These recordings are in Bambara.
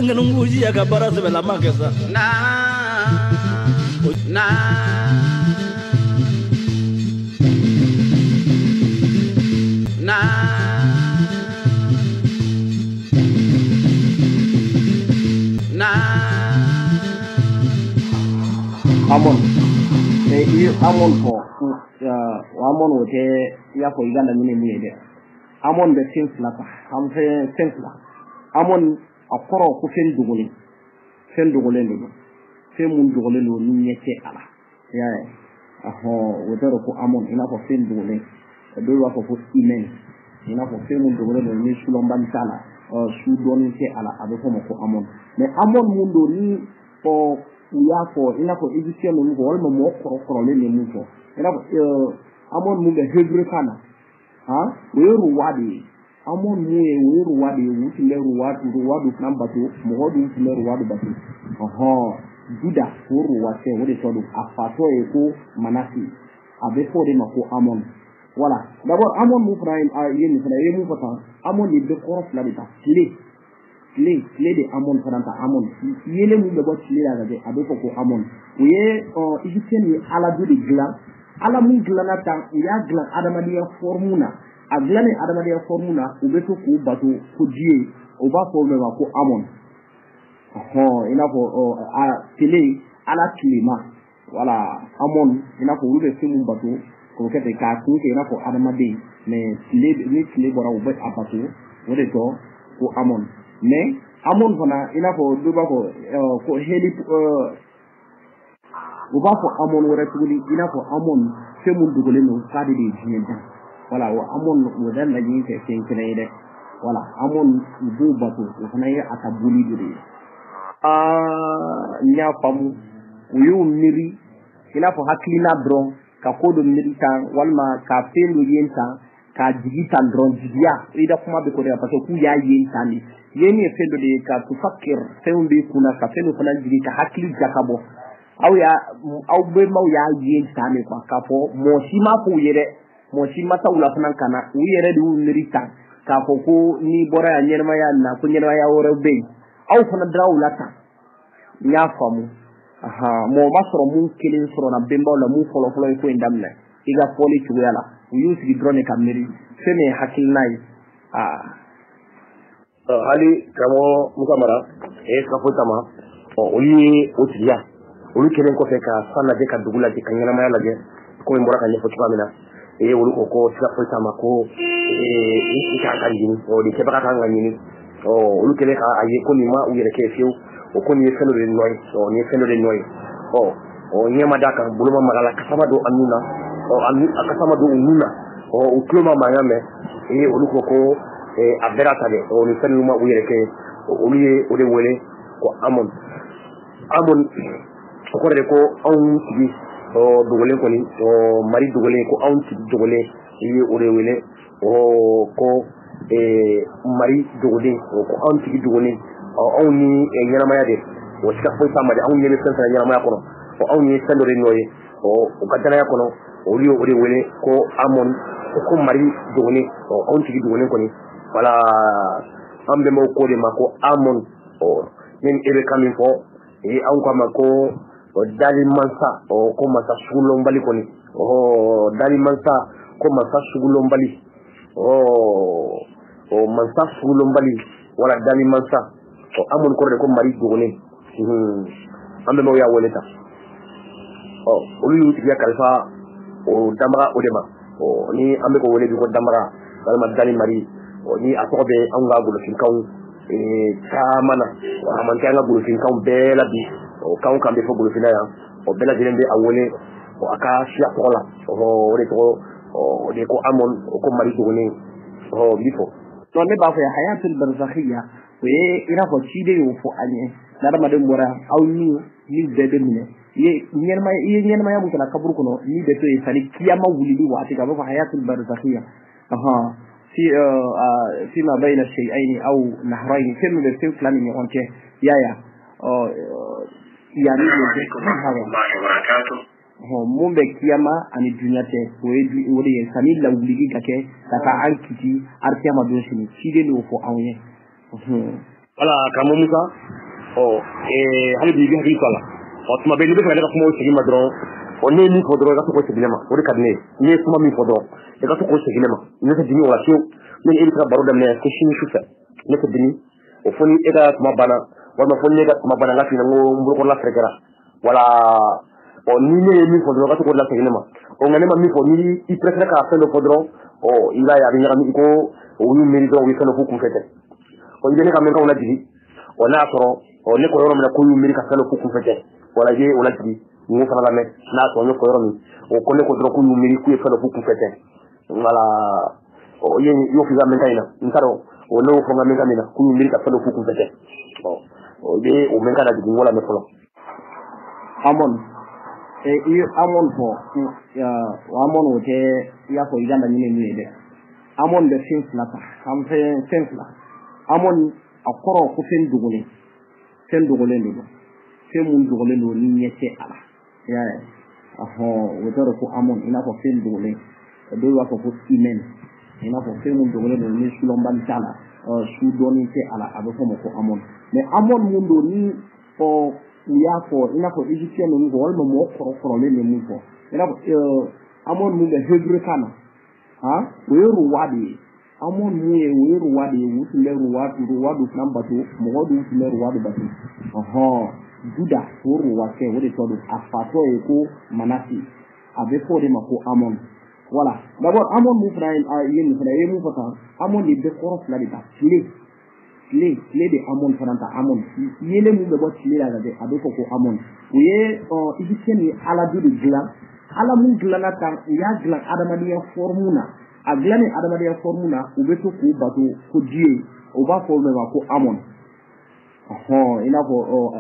Senkɛnɛnkusi y'a ka baara sɛbɛlama kɛ sa. Na na na Amon i ye Amon fɔ, Amon o tɛ i y'a fɔ i ka laɲini mun ye dɛ. Amon bɛ fɛn fila ta, an fɛn fila. Amon a kɔrɔ ko fɛn dogolen, fɛn dogolen de don, fɛn mun dogolen don ni ɲɛ tɛ a la, i y'a ye. O tɛ ko Amon i n'a fɔ fɛn dogolen, dɔw b'a fɔ ko imɛn, i n'a fɔ fɛn mun dogolen don ni sulɔnbali t'a la, su dɔɔnin tɛ a la, a bɛ fɔ o ma ko Amon. Mais Amon mun don ni u y'a fɔ i n'a fɔ égyptien bɛ mun fɔ walima mɔgɔ kɔrɔlen bɛ mun fɔ, i n'a fɔ Amon mun bɛ hébreu kan na, o ye ruwa de ye. Amon mun ye o ye ruwa de ye, u tun bɛ ruwa dɔ fana bato, mɔgɔ dun tun bɛ ruwa dɔ bato. Juda o ruwa tɛ, o de tɔ don, a fatɔ ye ko Manase, a bɛ fɔ o de ma ko Amon. Voilà, d'abord Amon mun fana ye nin fana ye mun fɔ tan, Amon de bɛ kɔrɔ fila de ta, tile tile tile de Amon fana ta. Amon yelen mun bɛ bɔ tile la ka kɛ, a bɛ fɔ ko Amon. U ye égyptien ye ala dɔ de dilan, ala mun dilanna tan, u y'a dilan adamadenya forme na, a dilannen adamadenya forme na, u bɛ to k'u bato ko dieu, u b'a fɔ o ma ko Amon. I n'a fɔ tile, ala tilema, voilà Amon, i n'a fɔ olu bɛ fɛn mun bato k'o kɛ ten k'a kun kɛ i n'a fɔ adamaden, mais tile ni tile bɔra u bɛ a bato, o de tɔ ko Amon. Mais Amon fana i n'a fɔ dɔw b'a fɔ ko heli, u b'a fɔ Amon wɛrɛ tuguni, i n'a fɔ Amon fɛn mun dogolen don k'ale de ye diɲɛ dan. Voilà, o Amon o da laɲini tɛ fɛn kelen ye dɛ. Voilà, Amon u b'o bato, o fana ye a ka boli dɔ de ye. N y'a faamu, u y'u miiri i n'a fɔ hakilina dɔrɔn ka ko dɔ miiri tan, walima ka fɛn dɔ ye tan k'a jigi tan dɔrɔn, jigiya i da kuma bɛ ko de la, parce que k'u y'a ye tan de. Yen ye fɛn dɔ de ye ka tufakir, fɛnw b'i kunna ka fɛn dɔ fana jigi ka hakili jakabɔ. Aw y'a aw bɛnbaw y'a ye tan de quoi, k'a fɔ mɔgɔ si ma f'u ye dɛ, mɔgɔ si ma taa u la fana ka na, u yɛrɛ de y'u miiri tan k'a fɔ ko n'i bɔra yan ɲɛnɛmaya na ko ɲɛnɛmaya wɛrɛ bɛ yen, aw fana dara u la tan. N y'a faamu, mɔgɔ ma sɔrɔ mun kelen sɔrɔ na bɛnbaw la mun fɔlɔfɔlɔ ye ko in daminɛ i ka fɔli cogoya la, u y'u sigi dɔrɔn de ka miiri fɛn min ye hakilina ye. Hali karamɔgɔ Musa Mara ka foyi tama, olu ye o tigiya, olu kɛlen kɔfɛ ka san lajɛ ka dugu lajɛ ka ɲɛnamaya lajɛ komi n bɔra ka ɲɛfɔ cogoya min na, olu ko ko sira foyi t'a ma, ko i kan ka ɲini, nin kɛbaga kan ka ɲini. Olu kɛlen k'a ye ko nin ma u yɛrɛ kɛ fiyewu, o ko nin ye fɛn dɔ de nɔ ye, nin ye fɛn dɔ de nɔ ye. Ɲɛ ma d'a kan, bolo ma maga la, kasa ma don a nun na, a kasa ma don u nun na, u tulo ma mankan mɛn. Olu ko ko a bɛra ta dɛ, nin fɛn ninnu ma u yɛrɛ kɛ, olu ye o de wele ko Amon. Amon o kɔrɔ de ko anw tigi dogolen kɔni, mari dogolen, ko anw tigi dogolen, i ye o de wele ko mari dogolen, ko anw tigi dogolen, anw ni ɲɛnamaya de, o sika foyi t'a ma dɛ, anw ɲɛ bɛ fɛn fɛn ɲɛnamaya kɔnɔ, anw ye fɛn dɔ de nɔ ye u ka danaya kɔnɔ, olu ye o de wele ko Amon, ko mari dogolen, anw tigi dogolen kɔni. Voilà, an bɛnbaw ko de ma ko Amon. Ne ni e bɛ kan min fɔ, anw k'a ma ko dali mansa, ko masa sugulɔnbali kɔni, dali mansa, ko masa sugulɔnbali, mansa sugulɔnbali, wala dali mansa. Amon kɔrɔ de ko mari dogolen, an bɛnbaw y'a wele tan. Olu y'u tigiya kalifa o danbaga o de ma, ni an bɛ k'o wele bi ko danbaga walima dali mari, ni a tɔgɔ bɛ anw ka golofinkanw caman na, a man kɛ an ka golofinkanw bɛɛ la bi, kanw kan bɛ fɔ golofinna yan, o bɛɛ lajɛlen bɛ a wele a ka siya tɔgɔ la, o de tɔgɔ o de ko Amon, o ko mari dogolen, n b'i fɔ. Donc ne b'a fɔ hayatul barzakhiya, o ye i n'a fɔ ciden y'o fɔ an ye, n'adamaden bɔra aw ni bɛɛ bɛ minɛ, i ye ɲɛnamaya mun kɛra kaburu kɔnɔ, ni bɛ to yen sani kiyama wulili waati kan, a bɛ fɔ hayatul barzakhiya. في ما بين الشيئين أو نهرين، فين من الفين فلان يونك يا يا يعني mun bɛ kiyama ani dunya cɛ, o de ye sani lawulili ka kɛ ka taa an kiti alikiyama don sini, ciden de y'o fɔ anw ye. Wala karamɔgɔ Musa, ɔ hali bi i bɛ hakili to a la. Ɔ tuma bɛɛ n'i bɛ fɛ ka ne ka kumaw segin ma dɔrɔn, ɔ ne ye min fɔ dɔrɔn i ka to k'o segin ne ma, o de ka di ne ye. N'i ye kuma min fɔ dɔrɔn i ka to k'o segin ne ma, ne tɛ dimi o la fiyewu. Ne ni e bɛ se ka baro daminɛ fo sini su fɛ, ne tɛ dimi o, fo ni e ka kuma banna walima fo ni ne ka kuma banna n ka f'i ɲɛna n ko n bolokɔrɔla fɛrɛkɛra. Wala ɔ ni ne ye min fɔ dɔrɔn i ka to k'o lasegin ne ma. Ɔ nka ne ma min fɔ, ni i préfère ka fɛn dɔ fɔ dɔrɔn, ɔ i b'a ye a bɛ ɲagami, i ko o y'u miiri dɔrɔn u ye fɛn dɔ f'u kunfɛ tɛ. Ɔ i bɛ ne ka mɛnkanw lajigin, ɔ n'a y'a sɔrɔ ɔ ne ko yɔrɔ min na ko y'u miiri ka fɛn dɔ f'u kunfɛ tɛ, wala i bɛ o lajigin n k'o fana lamɛn. N'a y'a sɔrɔ ne ko yɔrɔ min o ko ne ko dɔrɔn k'u y'u miiri k'u ye fɛn dɔ f'u kunfɛ tɛ. Wala ɔ i y'o f'i ka mɛnkan in na, n t'a dɔn o ne y'o fɔ n ka mɛnkan min na k'u y'u miiri ka fɛn dɔ f'u kunfɛ tɛ. Ɔ i bɛ o mɛnkan lajigin n k'o lamɛn fɔlɔ. Amon, i ye Amon fɔ, Amon o tɛ i y'a fɔ i ka laɲini min ye dɛ. Amon bɛ fɛn fila ta, an fɛn fila. Amon a kɔrɔ ko fɛn dogolen, fɛn dogolen de don, fɛn mun dogolen don ni ɲɛ tɛ a la. I y'a ye, ɔhɔn, o tɛ dɔn ko Amon i n'a fɔ fɛn dogolen, dɔw b'a fɔ ko Imen, i n'a fɔ fɛn mun dogolen don ni sulɔnbali t'a la, su dɔɔnin tɛ a la, a bɛ fɔ o ma ko Amon. Mais Amon mun don ni u y'a fɔ i n'a fɔ égyptien ninnu fɔ walima mɔgɔ kɔrɔ kɔrɔlen bɛ mun fɔ, i n'a fɔ Amon mun bɛ hébreu kan na, han, o ye ruwa de ye. Amon mun ye o ye ruwa de ye, u tun bɛ ruwa dɔ fana bato, mɔgɔ dɔw tun bɛ ruwa dɔ bato. Ɔhɔn, Juda o ruwa kɛ o de tɔ don, a fatɔ ye ko Manase, a bɛ fɔ o de ma ko Amon. Voilà, d'abord Amon mun fana ye nin fana ye mun fɔ tan, Amon de bɛ kɔrɔ fila de ta, tile tile de Amon fana ta. Amon yelen mun bɛ bɔ tile la dɛ, a bɛ fɔ ko Amon. U ye égyptien ye ala dɔ de dilan, ala mun dilanna tan, u y'a dilan adamadenya forme na, a dilannen adamadenya forme na, u bɛ to k'u bato ko Dieu, u b'a fɔ o ma ko Amon. Ɔhɔn, i n'a fɔ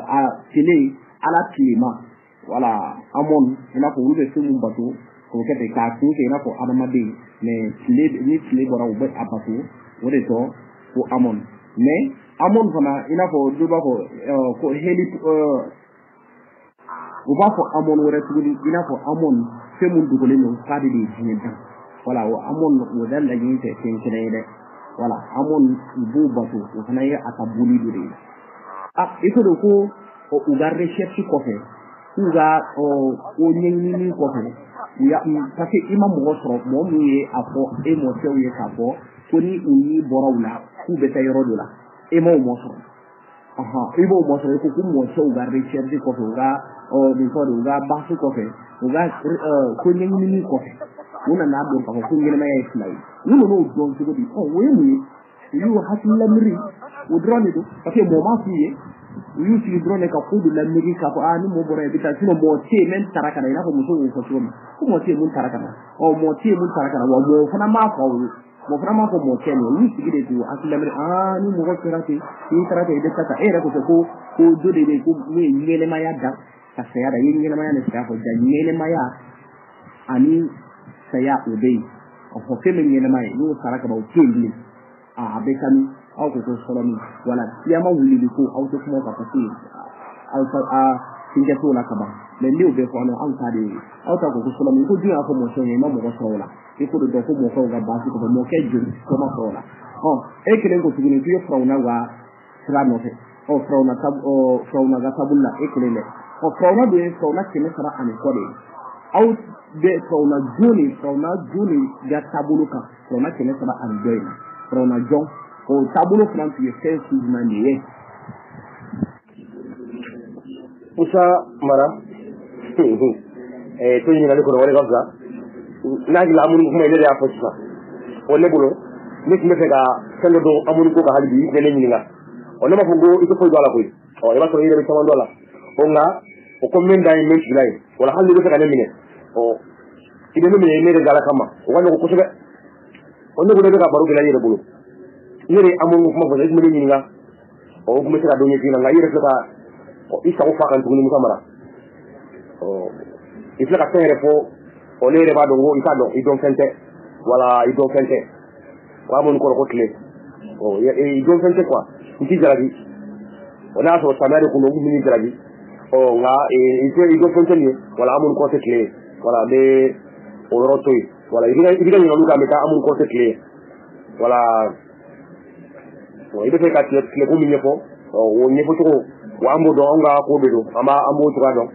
a tile ala tilema, wala Amon, i n'a fɔ olu bɛ fɛn mun bato k'o kɛ ten k'a kun kɛ i n'a fɔ adamaden, mais tile ni tile bɔra u bɛ a bato, o de tɔ ko Amon. Mais Amon fana i n'a fɔ dɔw b'a fɔ ko heli, u b'a fɔ Amon wɛrɛ tuguni, i n'a fɔ Amon fɛn mun dogolen don k'ale de ye diɲɛ dan. Wala o Amon o da laɲini tɛ fɛn kɛnɛ ye dɛ. Wala Amon u b'o bato, o fana ye a ka boli dɔ de ye. Ah, i ko ko u ka recherche kɔfɛ, k'u ka o ɲɛɲinini kɔfɛ, u ya parce que i ma mɔgɔ sɔrɔ mɔgɔ min ye a fɔ e mɔkɛw ye k'a fɔ ko ni u ni bɔra u la k'u bɛ taa yɔrɔ dɔ la, e m'o mɔ sɔrɔ. Ɔhɔn, i b'o mɔ sɔrɔ, i ko ko mɔkɛw ka recherche kɔfɛ, u ka nin fɔ de, u ka baasi kɔfɛ, u ka ko ɲɛɲinini kɔfɛ, u nana dɔn k'a fɔ ko ɲɛnɛmaya ye fila ye. U nan'o dɔn cogo di? Ɔ o ye mun ye? U y'u hakili lamiiri o dɔrɔn de don, parce que mɔgɔ m'a f'u ye, u y'u sigi dɔrɔn de ka ko dɔ lamiiri k'a fɔ aa ni mɔgɔ bɔra yen i bɛ taa, sinon mɔgɔ tɛ yen min taara ka na, i n'a fɔ muso y'o fɔ cogo min ko mɔgɔ tɛ yen mun taara ka na, ɔ mɔgɔ tɛ yen mun taara ka na, wa mɔgɔ fana m'a fɔ aw ye, mɔgɔ fana m'a fɔ mɔgɔ tɛ nin ye, u y'u sigi de k'u hakili lamiiri, aa ni mɔgɔ kɛra ten, n'i taara ten i bɛ taa tan, e yɛrɛ ko fɛ ko ko dɔ de bɛ yen ko mun ye ɲɛnɛmaya dan ka saya da, i ye ɲɛnɛmaya ni saya fɔ, ja ɲɛnɛmaya ani saya o bɛ yen, ɔhɔ fɛn bɛ ɲɛnɛmaya ye n'o sara ka ban o tɛ yen bilen, a bɛ kami aw ko ko sɔrɔmi, wala kiyama wulili ko aw tɛ kuma o kan parce que aw ta a sinkɛ t'o la ka ban, mais ne y'o bɛɛ fɔ aw ta de ye, aw ta ko ko sɔrɔmi, ko jɔn y'a fɔ mɔkɛw ye, i ma mɔgɔ sɔrɔ o la, i ko de dɔn ko mɔkɛw ka baasi kɔfɛ mɔkɛ joli ko ma sɔrɔ o la. Ɔ e kelen ko tuguni k'i ye Firawuna ka sira nɔfɛ, ɔ Firawuna ta, ɔ Firawuna ka taabolo la e kelen dɛ, ɔ Firawuna dun ye Firawuna 300 ani kɔ de ye, aw bɛ Firawuna jɔn de, Firawuna jɔn de ka taabolo kan, Firawuna 300 ani dɔ in na, Firawuna jɔn o taabolo fana tun ye fɛn su jumɛn de ye? Musa Mara, to ɲininkali kɔnɔ o de ka fisa. N'a hakili la Amunu kuma ye ne de y'a fɔ sisan. O ne bolo ne tun bɛ fɛ ka fɛn dɔ dɔn Amunu ko kan hali bi, i tun bɛ ne ɲininka. Ɔ ne m'a fɔ ko i tɛ foyi dɔn a la koyi. Ɔ i b'a sɔrɔ i yɛrɛ bɛ caman dɔn a la. O nka o ko min dan ye min sigila ye. O la hali n'i bɛ fɛ ka ne minɛ, ɔ i bɛ ne minɛ ne yɛrɛ gala kama. O ka nɔgɔn kosɛbɛ. O ne ko ne bɛ ka baro gɛlɛya i yɛrɛ bolo. Ne de ye Amunu kuma fɔ sisan, i tun bɛ ne ɲininka. Ɔ o tun bɛ se ka dɔ ɲɛf'i ɲɛna, nka i yɛrɛ filɛ ka i sago fa kan tuguni Musa Mara. Ɔ i filɛ ka fɛn yɛrɛ fɔ, ɔ ne yɛrɛ b'a dɔn ko i t'a dɔn, i dɔn fɛn tɛ. Wala i dɔn fɛn tɛ. O Amunu kɔrɔ ko tile. Ɔ i dɔn fɛn tɛ quoi, n t'i jalaki. Ɔ n'a y'a sɔrɔ samiya de kun don, n kun bɛ n'i jalaki. Ɔ nka i dɔn fɛn tɛ nin ye. Wala Amunu kɔrɔ tɛ tile ye. Wala n bɛ o yɔrɔ to yen. Wala i bɛ ka ɲininkaliw kɛ, an bɛ taa Amunu kɔrɔ tɛ tile ye. Wala i bɛ fɛ ka tile ko min ɲɛfɔ. O ɲɛfɔcogo wa an b'o dɔn, anw ka ko de don, an b'o cogoya dɔn.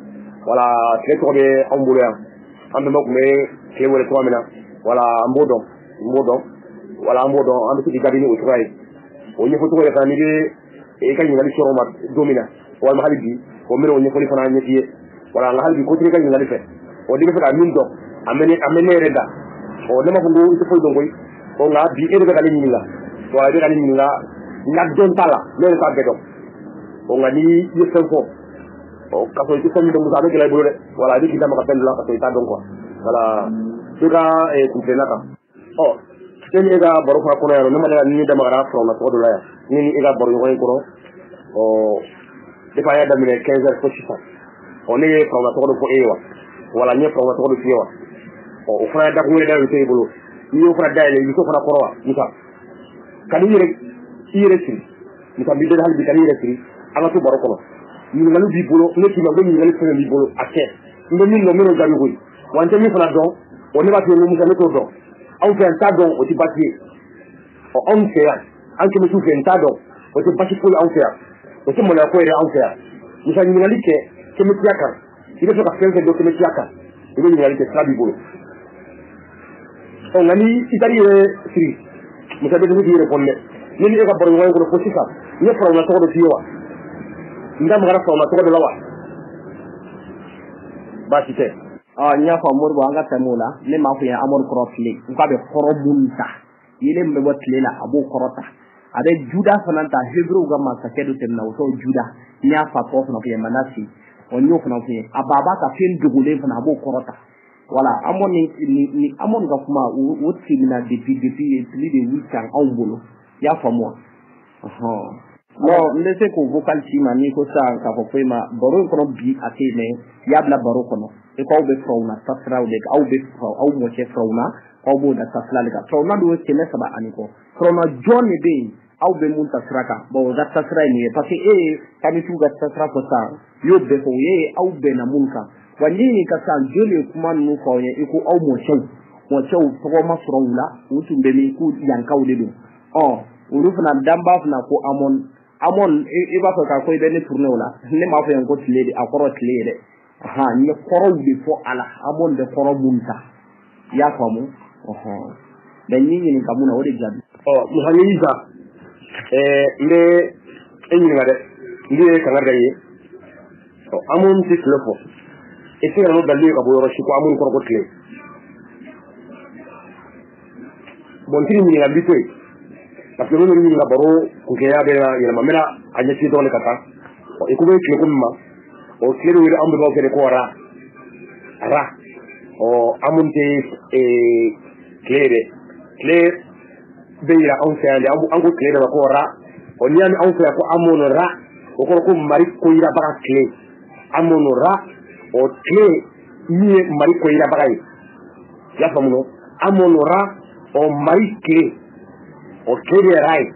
Wala tile tɔgɔ bɛ anw bolo yan, an bɛnbaw tun bɛ tile wele cogoya min na, wala an b'o dɔn, n b'o dɔn, wala an b'o dɔn, an bɛ se k'i jaabi ni o cogoya ye. O ɲɛfɔcogo yɛrɛ fana, n'i bɛ i ka ɲininkali sɔrɔ o ma don min na, walima hali bi o n bɛna o ɲɛfɔli fana ɲɛf'i ye. Wala nka hali bi ko t'i ka ɲininkali fɛ, o n'i bɛ fɛ ka min dɔn, a mɛ ne yɛrɛ da. Ɔ ne m'a fɔ ko i tɛ foyi dɔn koyi. Ɔ nka bi e de bɛ ka ne ɲininka, wala i bɛ ka ne ɲininka n ka dɔn t'a la, ne yɛrɛ t'a bɛɛ dɔn. Ɔ nka n'i ye fɛn fɔ, ɔ k'a sɔrɔ i tɛ fɛn min dɔn, musa, a bɛ gɛlɛya i bolo dɛ. Wala i bɛ k'i da maga fɛn dɔ la k'a sɔrɔ i t'a dɔn quoi. Wala i ka kuntilenna kan. Ɔ e ni e ka baro fana kɔnɔ yan nɔ, ne ma deli ka ni da magara firawuna tɔgɔ dɔ la yan, ni ni e ka baro ɲɔgɔn in kɔnɔ. Ɔ depuis an y'a daminɛ 15 heures fo sisan, ɔ ne ye firawuna tɔgɔ dɔ fɔ e ye wa? Wala n ye firawuna tɔgɔ dɔ f'i ye wa? Ɔ o fana ye dakun wɛrɛ dayɛlɛ e bolo, n'i y'o fana dayɛlɛ, i bɛ t'o fana kɔrɔ wa? Musa, ka n'i yɛrɛ siri. Musa, n b'i deli hali bi, ka n'i yɛrɛ siri, an ka to baro kɔnɔ. Ɲininkali b'i bolo, ne k'i ma ko ɲininkali fɛn fɛn b'i bolo, a kɛ. N bɛ min dɔn, n bɛ n'o jaabi koyi. Wa n tɛ min fana dɔn, o ne b'a f'i ye ko Musa, ne t'o dɔn. Anw fɛ yan, n t'a dɔn, o tɛ baasi ye. Ɔ anw fɛ yan, an kɛmɛsiw fɛ, n t'a dɔn, o tɛ baasi foyi anw fɛ yan, o tɛ maloya ko yɛrɛ anw fɛ yan. Musa, ɲininkali kɛ kɛmɛsiya kan, i bɛ fɛ ka fɛn fɛn dɔn kɛmɛsiya kan, i bɛ ɲininkali kɛ, sira b'i bolo. Ɔ nka ni i taar'i yɛrɛ siri, Musa, bɛ dɛsɛ k'i yɛrɛ fɔ dɛ. Ne ni e ka baro ɲɔgɔn kɔnɔ fo sisan, n ye firawuna tɔgɔ dɔ f'i ye wa? N da magara firawuna tɔgɔ dɔ la wa? Baasi tɛ. Ɔ n y'a fɔ Moribo, an ka tɛmɛ o la. Ne m'a fɔ ye Amadu kɔrɔ tile, n k'a bɛ kɔrɔ mun ta, yelen min bɛ bɔ tile la, a b'o kɔrɔ ta. A bɛ Juda fana ta, Heburuw ka masakɛ dɔ tɛmɛna, o tɔgɔ Juda. N y'a fa tɔgɔ fana f'i ye, Manase. Ɔ n y'o fana f'i ye. A baba ka fɛn dogolen fana, a b'o kɔrɔ ta. Voilà, Amon ni Amon ka kuma o tɛmɛna depuis plus de 8 ans anw bolo. I y'a faamu wa? Bon, n bɛ se k'o vocal ci ma n'i ko sisan k'a fɔ foyi ma baro in kɔnɔ bi, a tɛ yen, mais i y'a bila baro kɔnɔ. I ko aw bɛ firawuna tasiraw de kan, aw bɛ aw mɔcɛ firawuna, aw b'o da tasira de kan. Firawuna dun ye 300 ani kɔ. Firawuna jɔn de bɛ yen aw bɛ mun tasira kan? Bon, o ka tasira ye nin ye, parce que e ye kamitiw ka tasira fɔ sisan, i y'o bɛɛ fɔ, o ye aw bɛnna mun kan. Wa n'i ɲininka sisan, jɔn de ye kuma ninnu fɔ aw ye? I ko aw mɔcɛw tɔgɔ ma sɔrɔ u la, u tun bɛ min k'u yankaw de don. Ɔ olu fana danba fana ko Amon, i b'a fɔ k'a ko i bɛ ne tourner o la, ne m'a fɔ yan ko tile de, a kɔrɔ tile ye dɛ. N ye kɔrɔw de fɔ a la, Amon bɛ kɔrɔ mun ta, i y'a faamu? Mais n'i ɲininka mun na, o de jaabi. Ɔ Musa, n y'i ja, n bɛ e ɲininka dɛ, n ye kangari da i ye. Ɔ Amon tɛ tile fɔ, i tɛ se ka n'o dalilu ye ka bɔ yɔrɔ si ko Amon kɔrɔ ko tile. Bon, n t'i ɲininka, n b'i to yen, parce que n'olu ɲininka baro kunkɛya bɛ na yɛlɛma, n bɛna a ɲɛsin dɔrɔn de ka taa. Ɔ i ko bɛ tile ko min ma, o tile bɛ wele anw bɛɛ b'aw fɛ de ko ra ra. Ɔ Amon tɛ tile ye dɛ, tile bɛ yira anw fɛ yan de, an ko tile de ma ko ra. Ɔ n'i y'a mɛn anw fɛ yan ko Amon ra, o kɔrɔ ko mari ko yirabaga tile. Amon ra, o tile min ye mari ko yirabaga ye, i y'a faamu nɔ? Amon ra, o mari tile, o tile de ye ra ye,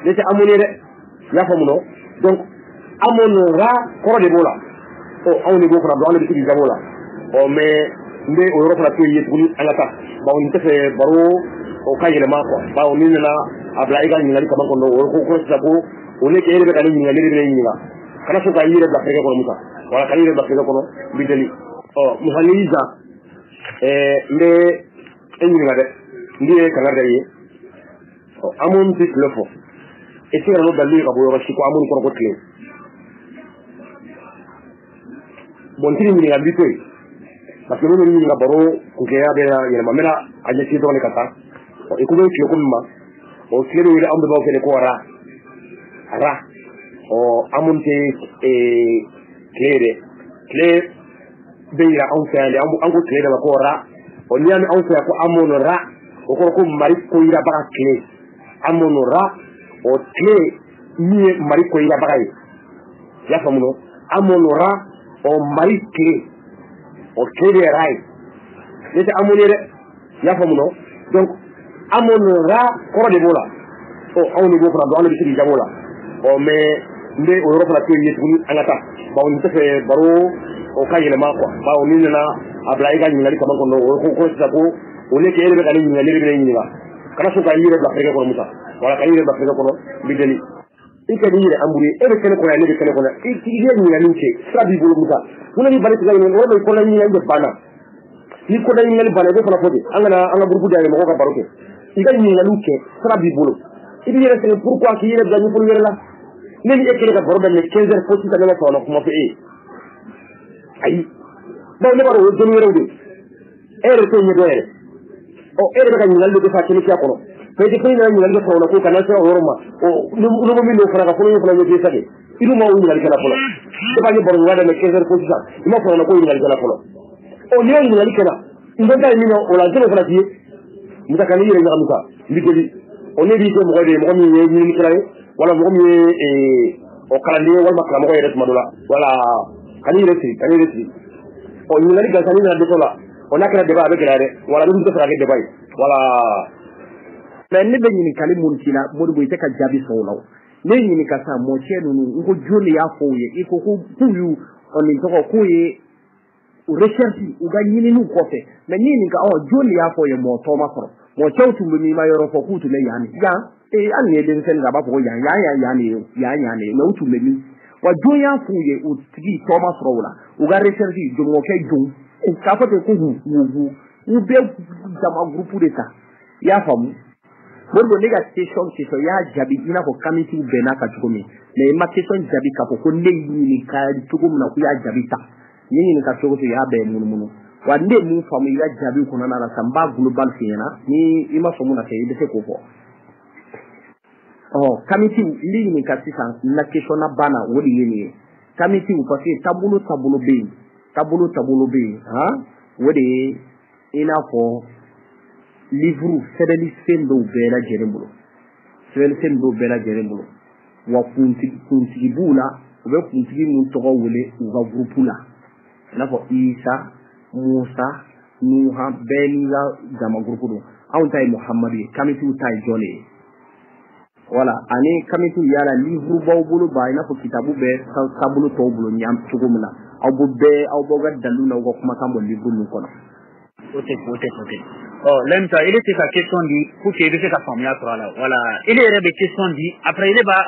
ne tɛ Amon ye dɛ, i y'a faamu nɔ? Donc Amon ra kɔrɔ de b'o la. Ɔ anw de b'o fana dɔn, anw de bɛ se k'i jaabi o la. Ɔ mais n bɛ o yɔrɔ fana to yen tuguni, an ka taa, bawo n tɛ fɛ baro o ka yɛlɛma quoi. Bawo n'i nana a bila i ka ɲininkali kaban kɔnɔ, o ko sisan ko o ne kɛ e de bɛ ka ne ɲininka, ne de bɛ ne ɲininka. Kana sɔn ka i yɛrɛ bila fɛnkɛ kɔnɔ, Musa. Wala ka i yɛrɛ bila fɛnkɛ kɔnɔ, n b'i deli. Ɔ Musa, n'i y'i ja, n bɛ e ɲininka dɛ, n ye kangari da i ye. Ɔ Amon tɛ tile fɔ, i tɛ se ka n'o dalilu ye ka bɔ yɔrɔ si ko Amon kɔrɔ ko tile. Bon, n t'i ɲininka, n b'i to yen, parce que n'olu ɲininka baro kunkɛya bɛ na yɛlɛma, n bɛna a ɲɛsin dɔrɔn de ka taa. Ɔ i ko bɛ tile ko min ma, o tile bɛ wele anw bɛɛ b'aw fɛ de ko ra ra. Ɔ Amon tɛ tile ye dɛ, tile bɛ yira anw fɛ yan de, an ko tile de ma ko ra. Ɔ n'i y'a mɛn anw fɛ yan ko Amon ra, o kɔrɔ ko mari ko yirabaga tile. Amon ra, o tile min ye mari ko yirabaga ye, i y'a faamu nɔ? Amon ra, o mari tile, o tile de ye ra ye, ne tɛ Amon ye dɛ, i y'a faamu nɔ? Donc Amon ra kɔrɔ de b'o la. Ɔ anw de b'o fana dɔn, anw de bɛ se k'i jaabi o la. Ɔ mais n bɛ o yɔrɔ fana to yen tuguni, an ka taa, bawo n tɛ fɛ baro o ka yɛlɛma quoi. Bawo n'i nana a bila i ka ɲininkali kaban kɔnɔ, o ko sisan ko o ne kɛ e de bɛ ka ne ɲininka, ne de bɛ ne ɲininka. Kana sɔn ka i yɛrɛ bila fɛnkɛ kɔnɔ, Musa. Wala ka i yɛrɛ bila fɛnkɛ kɔnɔ, n b'i deli. I ka n'i yɛrɛ embrouiller, e bɛ kɛnɛ kɔnɔ yan, ne bɛ kɛnɛ kɔnɔ, i ye ɲininkali kɛ, sira b'i bolo Musa. Mun b'i bali tigɛ ɲininkali, walima i kɔnɔna ɲininkali de banna. Ni kɔnɔna ɲininkali banna, i b'o fana fɔ de. An kana an ka groupe dayɛlɛ mɔgɔw ka baro kɛ. I ka ɲininkaliw kɛ, sira b'i bolo. I b'i yɛrɛ sɛgɛn pourquoi k'i yɛrɛ bila ɲɛfɔli wɛrɛ la. Ne ni e kɛlen ka baro daminɛ 15 heures fo sisan, ne ma sɔn ka kuma fɔ e ye. Ayi. Bawo ne b'a dɔn o ye dɔnni wɛrɛw de ye. E yɛrɛ t'o ɲɛdɔn yɛrɛ. Ɔ e yɛrɛ bɛ ka ɲininkali dɔ kɛ sa kɛnɛya kɔnɔ. Peut-être que nana ɲininkali kɛ sɔrɔ la ko kana sera o yɔrɔ ma. Ɔ n'o min don fana ka fɔlɔ fana ɲɛf'i ye sa de. I dun ma o ɲininkali kɛla fɔlɔ. E b'a ye baro ɲuman daminɛ 15 heures fo sisan. I ma sɔrɔ ko ɲininkali kɛla fɔlɔ. Ɔ n'i y'o ɲininkali kɛla, n dɔn ta ye min ye o la n tɛn'o fana f'i ye. Musa kan'i yɛrɛ ɲagami sa. N b'i deli. Ɔ ne b'i kɛ mɔgɔ de ye, mɔgɔ min ye ɲininikɛla ye, wala mɔgɔ min ye ɔ kalanden ye walima karamɔgɔ yɛrɛ tuma dɔ la. Wala kan'i yɛrɛ siri, kan'i yɛrɛ siri. Ɔ ɲininkali gansan n'i nana dɛsɛ o la, ɔ n'a kɛra débat a bɛ gɛlɛya dɛ. Wala ne tun tɛ fɛ ka kɛ débat ye. Wala. Mais ne bɛ ɲininkali mun k'i la Modibo, i tɛ ka jaabi sɔrɔ o la o. Ne ɲininka sisan mɔcɛ ninnu, n ko jɔn de y'a fɔ u ye? I ko ko k'u y'u ɔ nin tɔgɔ k'u ye recherche u ka ɲininiw kɔfɛ. Mais ne ɲininka ɔ jɔn de y'a fɔ u ye? Mɔgɔ tɔ ma sɔrɔ. Mɔcɛw tun bɛ min ma yɔrɔ fɔ k'u tun bɛ yan de. Yan ee hali ni ye denmisɛnnin a b'a fɔ ko yan yan yan yan de ye yan yan de ye, mais u tun bɛ min? Wa jɔn y'a f'u ye? U tigi tɔ ma sɔrɔ o la. U ka recherche jɔnkɔkɛ jɔn k'a fɔ ten ko hu u bɛ jama groupe de ta. I y'a faamu? Modibo, ne ka question i y'a jaabi i n'a fɔ kamitiw bɛnna kan cogo min, mais i ma question jaabi k'a fɔ ko ne y'i ɲininka cogo min na k'u y'a jaabi ta. N ye ɲininka cogo o cogo, i y'a bɛɛ munumunu. Wa ne ye mun faamu i ka jaabi kɔnɔna la sisan, n b'a global f'i ɲɛna. Ni i ma sɔn mun na kɛ, i bɛ se k'o fɔ. Ɔ kamitiw, n b'i ɲininka sisan, n na question na banna o de ye nin ye. Kamitiw, parce que taabolo taabolo bɛ yen, taabolo taabolo bɛ yen, han, o de ye i n'a fɔ livre sɛbɛnni fɛn dɔw bɛɛ lajɛlen bolo, sɛbɛnni fɛn dɔw bɛɛ lajɛlen bolo. Wa kuntigi b'u la, u bɛ kuntigi mun tɔgɔ wele u ka groupe la, i n'a fɔ Isa, Musa, Nuha, bɛɛ n'i ka jama groupe don. Anw ta ye Muhamadu ye, kamitiw ta ye jɔn de ye? Wala ani kamitiw yala livre b'aw bolo ba i n'a fɔ kitabu bɛ taabolo tɔw bolo ɲan cogo min na, aw b'o bɛɛ aw b'aw ka dalilu n'aw ka kumakan bɔ livre ninnu kɔnɔ. O tɛ o tɛ o tɛ. Ɔ Lamisa, ile tɛ ka question di pour que i bɛ se ka faamuya sɔrɔ a la. Voilà, ile yɛrɛ bɛ question di, après ile b'a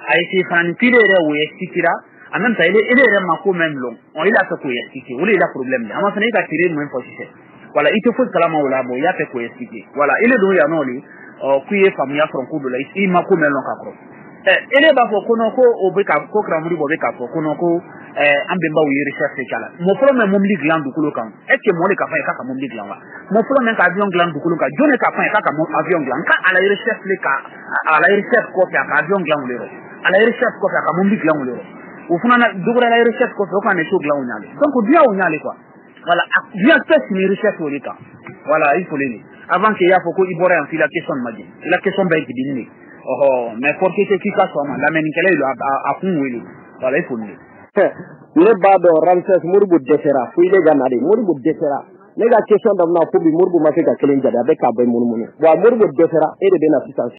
a essayer fana ni k'ile yɛrɛ o expliquer la. En même temps, ile yɛrɛ ma ko même lɔn. Ɔ ile y'a fɛ k'o expliquer, o de ye la problème ye. A ma fana e ka théorie mun fɔ sisan. Voilà, i tɛ foyi kalama o la, bon i y'a fɛ k'o expliquer. Voilà, ile dun yan nɔ de, ɔ k'i ye faamuya sɔrɔ ko dɔ la, i ma ko mɛn lɔn ka kɔrɔ. Ɛ ele b'a fɔ ko non ko o bɛ ka ko karamɔgɔ bɛ k'a fɔ ko non ko an bɛnbaw ye recherche kɛ a la. Mɔgɔ fɔlɔ min mobili dilan dugukolo kan, est ce que mɔgɔ de k'a fɔ a ye k'a ka mobili dilan wa? Mɔgɔ fɔlɔ min ka avion dilan dugukolo kan, jɔn de k'a fɔ a ye k'a ka avion dilan? K'a a la recherche le ka a la recherche kɔfɛ a ka avion dilan o de yɔrɔ. A la recherche kɔfɛ a ka mobili dilan o de yɔrɔ. O fana na dɔ wɛrɛ la recherche kɔfɛ o ka na so dilan o ɲale. Donc diɲɛ o ɲale quoi. Voilà, diɲɛ tɛ sini recherche o de kan. Voilà, il faut le avant que i y'a fɔ ko i bɔra yan f'i la question ma jigin. I la question bɛɛ jiginni de. Ɔhɔ, mais force tɛ k'i ka sɔn a ma, lamɛnnikɛla yi a kun wele. Voilà, il faut le. Ne b'a dɔn Ramses Modibo dɛsɛra fo ile ka na de. Modibo dɛsɛra. Ne ka question daminɛ fo bi Modibo ma se ka kelen jaabi, a bɛ k'a bɛɛ munumunu. Wa Modibo dɛsɛra, e de bɛ na sisan.